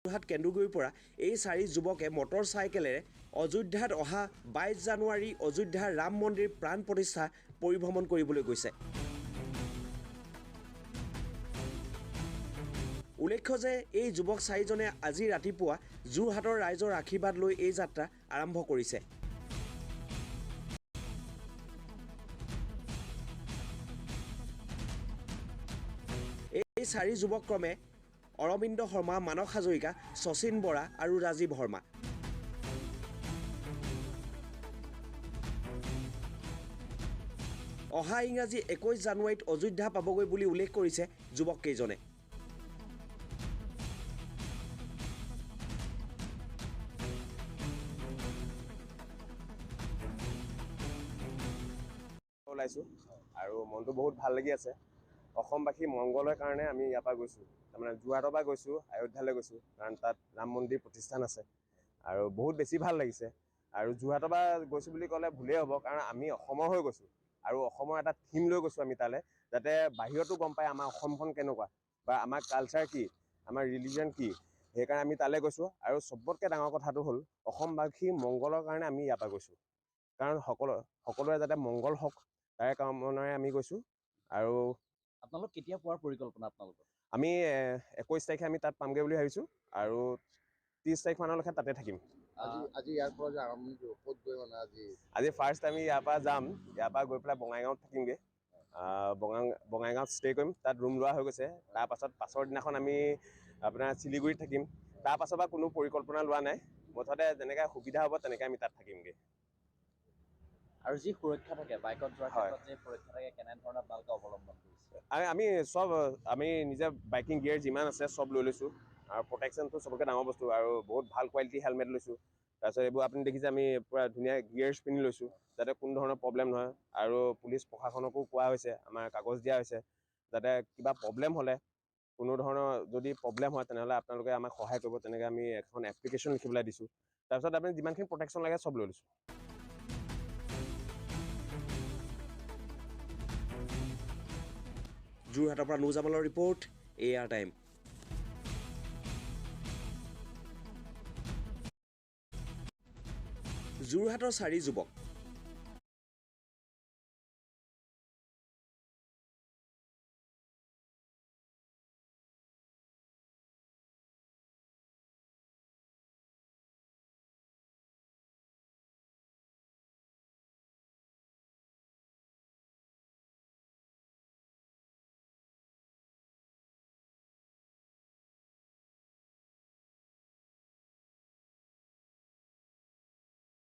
যোৰহাট কেন্দুগুৰিৰ পৰা এই চাৰি যুৱকে মটৰ চাইকেলেৰে অযোধ্যাত অহা 22 জানুৱাৰী অযোধ্যাৰ ৰাম মন্দিৰ প্ৰাণ প্ৰতিষ্ঠা পৰিভ্ৰমণ কৰিবলৈ গৈছে। উল্লেখ্য যে এই যুৱক চাৰিজনে আজি ৰাতিপুৱা যোৰহাটৰ ৰাইজৰ আশীৰ্বাদ লৈ এই যাত্ৰা আৰম্ভ কৰিছে। এই চাৰি যুৱক ক্ৰমে অৰবিন্দ শৰ্মা, মানস হাজৰিকা, শচীন বৰা আৰু ৰাজীৱ শৰ্মা। অহা ইংৰাজী 21 জানুৱাৰীত অযোধ্যা পাবগৈ বুলি উল্লেখ কৰিছে যুৱককেইজনে। ওলাইছোঁ আৰু মনটো বহুত ভাল লাগি আছে। অসমবাসী মংগলৰ কাৰণে আমি ইয়াৰ পৰা গৈছোঁ, তাৰমানে যোৰহাটৰ পৰা গৈছোঁ, অযোধ্যালৈ গৈছোঁ, কাৰণ তাত ৰাম মন্দিৰ প্ৰতিষ্ঠান আছে আৰু বহুত বেছি ভাল লাগিছে। আৰু যোৰহাটৰ পৰা গৈছোঁ বুলি ক'লে ভুলেই হ'ব, কাৰণ আমি অসমৰ হৈ গৈছোঁ আৰু অসমৰ এটা থিম লৈ গৈছোঁ আমি তালৈ, যাতে বাহিৰতো গম পায় আমাৰ অসমখন কেনেকুৱা বা আমাৰ কালচাৰ কি, আমাৰ ৰিলিজন কি, সেইকাৰণে আমি তালৈ গৈছোঁ। আৰু চবতকৈ ডাঙৰ কথাটো হ'ল অসমবাসী মংগলৰ কাৰণে আমি ইয়াৰ পৰা গৈছোঁ, কাৰণ সকলোৰে যাতে মংগল হওক তাৰে কামনাৰে আমি গৈছোঁ। আৰু আপোনালোক কেতিয়া পোৱাৰ পৰিকল্পনা আপোনালোকৰ? আমি 21 তাৰিখে আমি তাত পামগৈ বুলি ভাবিছোঁ আৰু 30 তাৰিখ মানলৈকে তাতে থাকিম। আজি ইয়াৰ পৰা যে আৰম্ভণি ক'ত গৈ মানে আজি ফাৰ্ষ্ট আমি ইয়াৰ পৰা যাম, ইয়াৰ পৰা গৈ পেলাই বঙাইগাঁৱত থাকিমগৈ। বঙাইগাঁৱত ষ্টে' কৰিম, তাত ৰুম লোৱা হৈ গৈছে। তাৰপাছত পাছৰ দিনাখন আমি আপোনাৰ শিলিগুৰিত থাকিম। তাৰপাছৰ পৰা কোনো পৰিকল্পনা লোৱা নাই, মুঠতে যেনেকৈ সুবিধা হ'ব তেনেকৈ আমি তাত থাকিমগৈ। আৰু যি সুৰক্ষা থাকে বাইকত যোৱাৰ ক্ষেত্ৰত, যি সুৰক্ষা থাকে কেনেধৰণে আপোনালোকে অৱলম্বন কৰিছে? আমি চব আমি নিজে বাইকিং গিয়াৰ যিমান আছে চব লৈ লৈছোঁ আৰু প্ৰটেকশ্যনটো চবতকৈ ডাঙৰ বস্তু আৰু বহুত ভাল কোৱালিটি হেলমেট লৈছোঁ। তাৰপিছত এইবোৰ আপুনি দেখিছে আমি পূৰা ধুনীয়া গিয়াৰ্ছ পিন্ধি লৈছোঁ যাতে কোনো ধৰণৰ প্ৰব্লেম নহয়। আৰু পুলিচ প্ৰশাসনকো কোৱা হৈছে, আমাৰ কাগজ দিয়া হৈছে যাতে কিবা প্ৰব্লেম হ'লে, কোনো ধৰণৰ যদি প্ৰব্লেম হয় তেনেহ'লে আপোনালোকে আমাক সহায় কৰিব, তেনেকৈ আমি এখন এপ্লিকেশ্যন লিখিবলৈ দিছোঁ। তাৰপিছত আপুনি যিমানখিনি প্ৰটেকশ্যন লাগে চব লৈ লৈছোঁ। যোৰহাটৰ পৰা নুৰজামালৰ ৰিপৰ্ট, এআৰ টাইম। যোৰহাটৰ চাৰি যুৱক